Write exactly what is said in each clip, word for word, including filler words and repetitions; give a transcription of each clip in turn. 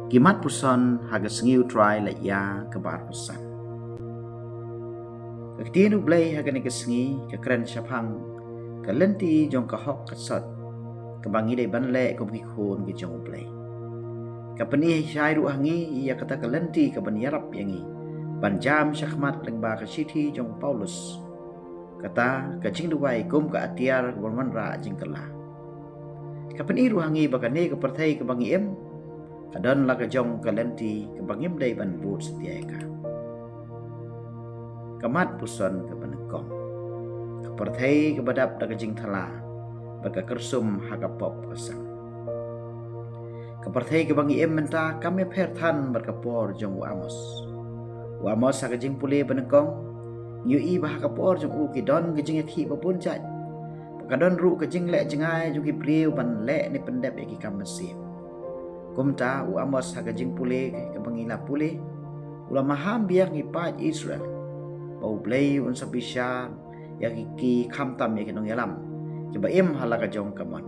Ki mat puson ha ka sngi U Trai la ïa ka bar puson. Ka ktien U Blei ha kane ka sngi ka kren shaphang ka lynti jong ka hok ka sot kaba ngi dei ban leh kum ki khun ki jong U Blei. Ka pyni shai ruh ha ngi ïa kata ka lynti kaban ïarap ïa ngi ban jam shakhmat lyngba ka shithi jong Paulus. Kata ka jingduwai kum ka atiar kaban wanrah jingkylla. Ka pyni ruh ha ngi ba kane ka pyrthei kaba ngi im ka don la ka jong ka lynti kaba ngim dei ban bud satia ïa ka. Ka mat puson kaba nyngkong. Ka pyrthei kaba dap da ka jingthala bad ka kyrsum ha ka pop ka sang. Ka pyrthei kaba ngi im mynta kam ïapher than bad ka por jong u Amos. U Amos ha ka jingpule ba nyngkong ngi ïohi ba ha ka por jong u ki don ka jingïakhih ba bun jait. Ba ka don ruh ka jingleh jngai jong ki briew ban leh ne pyndep ïa ki kam mynsiem. Kumta u Amos ha ka jingpule kaba ngi la pule u la maham biang ïa ki paid Israel ba U Blei un sa bishar ïa ki, ki khamtam ïa ki nongïalam kiba im ha la ka jong ka mon.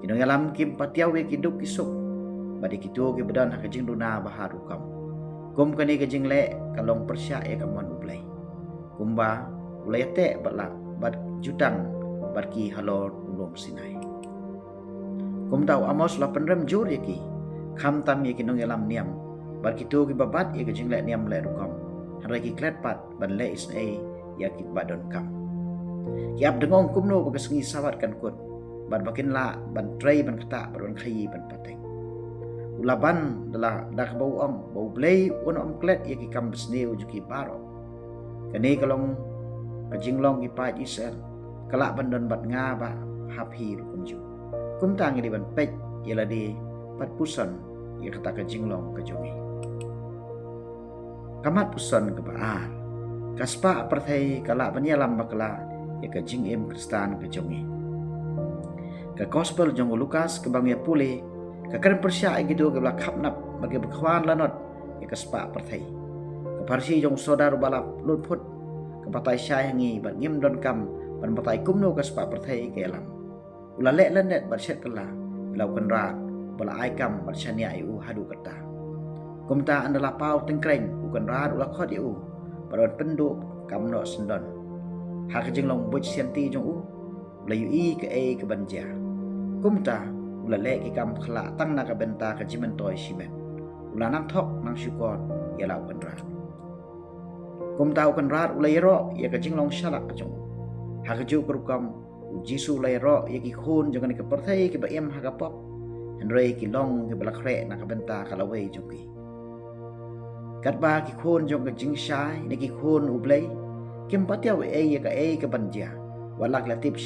Ki nongïalam kim patiaw ïa ki duk ki suk bad ïa kito kiba don ha ka jingduna ba ha rukom. Kum kane ka jingleh ka long pyrshah ïa ka mon U Blei. Kumba u la ïateh bad la bad jutang bad ki halor u lum Sinai. Kumta u Amos u la pynrem jur ïa ki, khamtam ïa ki nongïalam niam bad kito kiba bat ïa ka jingleh niam leh rukom. Hynrei ki klet pat ban leh isynei ïa kiba donkam. Ki ap dngong kumno ba ka sngi Sabat kan kut bad ba kin lah ban trei ban ktah bad ban khaïi ban pateng. U Laban da la da kaba u ong ba U Blei un ym klet ïa ki kam basniew jong ki baroh. Kane ka long ka jinglong ki paid Israel, ka lah ban don bad nga bad ha phi ruh kumjuh. Kumta ngi dei ban peit ïa lade bad puson ïa kata ka jinglong ka jong ngi. Ka mat puson kaba ar. Ka spah pyrthei ka lah ban ïalam bakla ïa ka jingim Khristan ka jong ngi. Ka gospel jong u Lukas kaba ngi pule ka kren pyrshah ïa kito kiba la khapnap bad kiba khwan lanot ïa ka spah pyrthei. Ka pharshi jong u sordar uba la lut phut ka batai shai ha ngi bad ngim donkam ban batai kumno ka spah pyrthei ka ïalam. U la leh lyndet bad shet kylla ïa la u Kynrad uba la ai kam bad shaniah ïa u haduh katta. Kumta ynda la paw tyngkreiñ u Kynrad u la khot ïa u bad u pynduh kam noh syndon. Ha ka jinglong buit sianti jong u u la ïohi kaei kaban jia. Kumta u la leh ki kam khyllah tang na ka bynta ka jingmyntoi shimet. U la nang thok nang shukor ïa la u Kynrad. Kumta u Kynrad u la ïaroh ïa ka jinglong shalak ka jong u. Ha kajuh ka rukom u Jisu u la ïaroh ïa ki khun jong kane ka pyrthei kiba im ha ka pop. Hynrei ki long kiba la khreh na ka bynta ka lawei jong ki. Katba ki khun jong ka jingshai ne ki khun U Blei kim patiaw ei ïa kaei kaban jia wat la ki la tip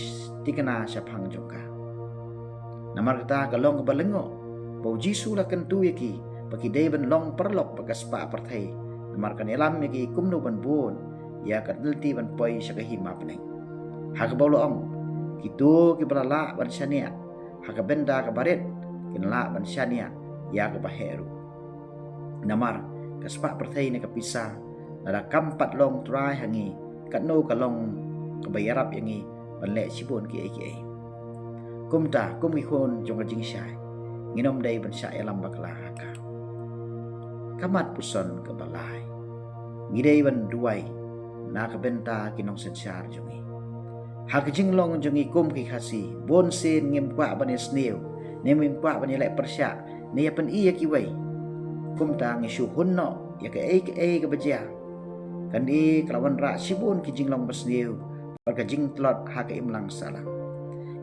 thikna shaphang jong ka. Namar kata ka long kaba lyngngoh ba u Jisu u la kyntu ïa ki ba ki dei ban long paralok bad ka spah pyrthei. Namar kan ïalam ïa ki kumno ban bun ïa ka lynti ban poi sha ka hima bneng. Ha kaba u la ong, kito kiba la lah ban shaniah ha ka bynta kaba rit kin lah ban shaniah ïa kaba heh ruh. Namar ka spah pyrthei ne ka pisa lada kam pat long trai ha ngi, katno ka long kaba ïarap ïa ngi ban leh shibun kiei kiei. Kumta kum ki khun jong ka jingshai ngin ym dei ban shah ïalam bakla ha ka. Ka mat puson kaba lai. Ngi dei ban duwai na ka bynta ki nongsynshar jong ngi. Ha ka jinglong jong ngi kum ki Khasi bun sien ngim kwah ban ïasniew ne ngim kwah ban ïaleh pyrshah ne ïa pyni ïa kiwei. Kumta ngi shu hun noh ïa kaei kaei kaba jia. Kane ka la wanrah shibun ki jinglong basniew bad ka jingtlot ha ka imlang sahlang.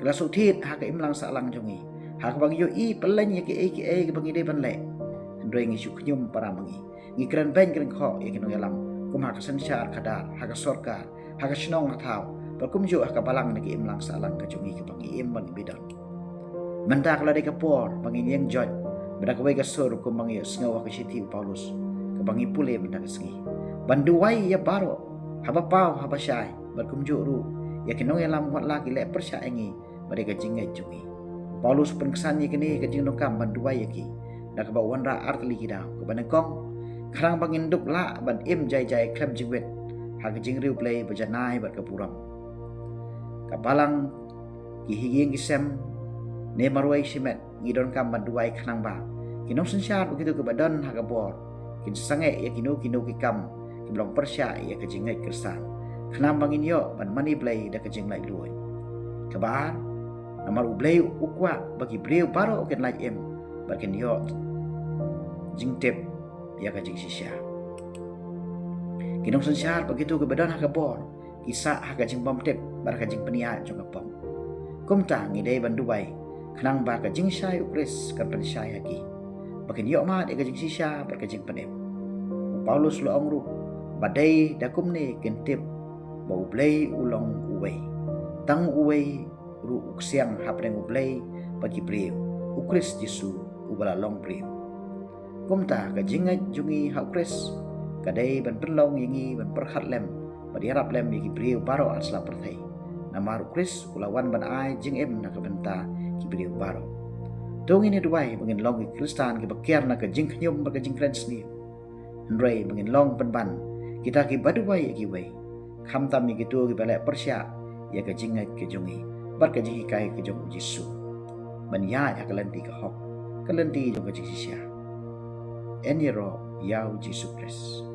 Ka la shu thied ha ka imlang sahlang jong ngi ha kaba ngi ïohi pyllaiñ ïa kaei kaei kaba ngi dei ban leh. Hynrei ngi shu khñium para ma ngi. Ngi kren beiñ kren khoh ïa ki nongïalam kum ha ka synshar khadar, ha ka sorkar, ha ka shnong ha thaw bad kumjuh ha ka balang ne ka imlang sahlang ka jong ngi kaba ngi im bad ngi bidon. Mynta ka la dei ka por ba ngin ïeng joit bad da kawei ka sur kum ba ngi ïohsngew ha ka shithi u Paulus kaba ngi pule mynta ka sngi, ban duwai ïa baroh haba paw haba shai bad kumjuh ruh ïa ki nongïalam wat la ki leh pyrshah ïa ngi bad ïa ka jingngeit jong ngi. U Paulus u pynksan ïa kane ka jingdonkam ban duwai ïa ki da kaba u wanrah artylli ki daw. Kaba nyngkong, khnang ba ngin dup lah ban im jai jai khlem jingwit ha ka jingriewblei ba janai bad ka burom. Ka balang, ki ïing ki sem ne marwei shimet ngi donkam ban duwai khnang ba Ki nongsynshar bad kito kiba don ha ka bor kin sangeh ïa kino kino ki kam kiba long pyrshah ïa ka jingngeit Khristan, khnang ba ngin ïoh ban mane Blei da ka jinglaitluid. Kaba ar, namar U Blei u kwah ba ki briew baroh kin lait im bad kin ïoh jingtip ïa ka jingshisha. Ki nongsynshar bad kito kiba don ha ka bor ki sah ha ka jingbymtip bad ka jingpynïaid jong ka pop. Kumta ngi dei ban duwai khnang ba ka jingshai U Khrist kan pynshai ha ki, ba kin ïoh mad ïa ka jingshisha bad ka jingpynim. U Paulus u la ong ruh ba dei da kumne kin tip ba U Blei u long uwei, tang uwei ruh u ksiang hapdeng U Blei bad ki briew, U Khrist Jisu uba la long briew. Kumta ka jingngeit jong ngi ha U Khrist ka dei ban pynlong ïa ngi ban pyrkhat lem bad ïarap lem ïa ki briew baroh ha sla pyrthei. Namar U Khrist u la wan ban ai jingim na ka bynta ki briew baroh. To ngin ïa duwai ba ngin long ki Khristan kiba kiar na ka jingkhñium bad ka jingkren sniew. Hynrei ba ngin long pynban kita kiba duwai ïa kiwei, khamtam ïa kito kiba leh pyrshah ïa ka jingngeit ka jong ngi bad ka jinghikai ka jong U Jisu, ban ïaid ha ka lynti ka hok, ka lynti jong ka jingshisha. Yn ïaroh ïa U Jisu Khrist.